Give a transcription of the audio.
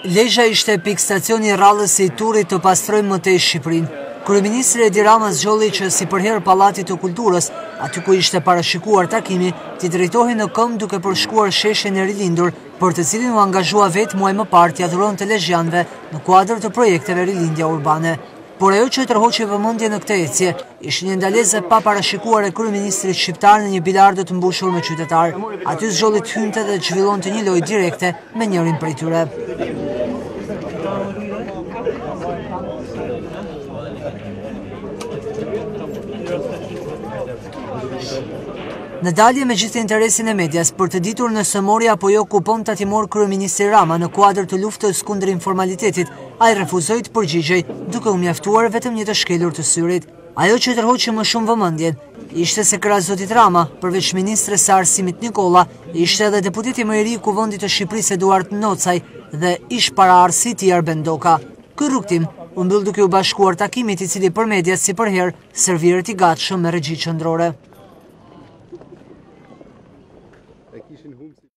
Lezha ishte pikëstacioni i radhës i turit të pastrojmë më tej Shqipërinë. Kryeministri Edi Rama zgjodhi që si përherë Pallatit të Kulturës, aty ku ishte parashikuar takimi, t'i drejtohej në këmbë duke përshkuar sheshin e rilindur, për të cilin u angazhua vetë muaj më parë t'ia dhuronte lezhjanëve në kuadër të projekteve Rilindja Urbane. Por ajo që tërhoqi vëmendjen në këtë ecje, ishte një ndalesë e paparashikuar e kryeministrit shqiptar në një bilardo të mbushur me qytetarë. Aty zgjodhi të hynte dhe të zhvillonte një lojë direkte me njërin prej tyre. Në dalje me gjithë interesin e medias për të ditur nëse mori apo jo kupon tatimor kryeministri Rama në kuadër të luftës kundër informalitetit, ai refuzoi të përgjigjej, duke u mjaftuar vetëm një të shkelur të syrit. Ajo që tërhoqi më shumë vëmendjen, ishte se krah zotit Rama, përveç ministres së Arsimit Nikolla, ishte edhe deputeti më i ri i Kuvendit të Shqipërisë Eduard Nocaj dhe ish paraardhësi i tij Arben Ndoka. Ky rrugëtim u mbyll duke iu bashkuar takimit i cili për mediat si përherë serviret i gatshëm me regji qendrore.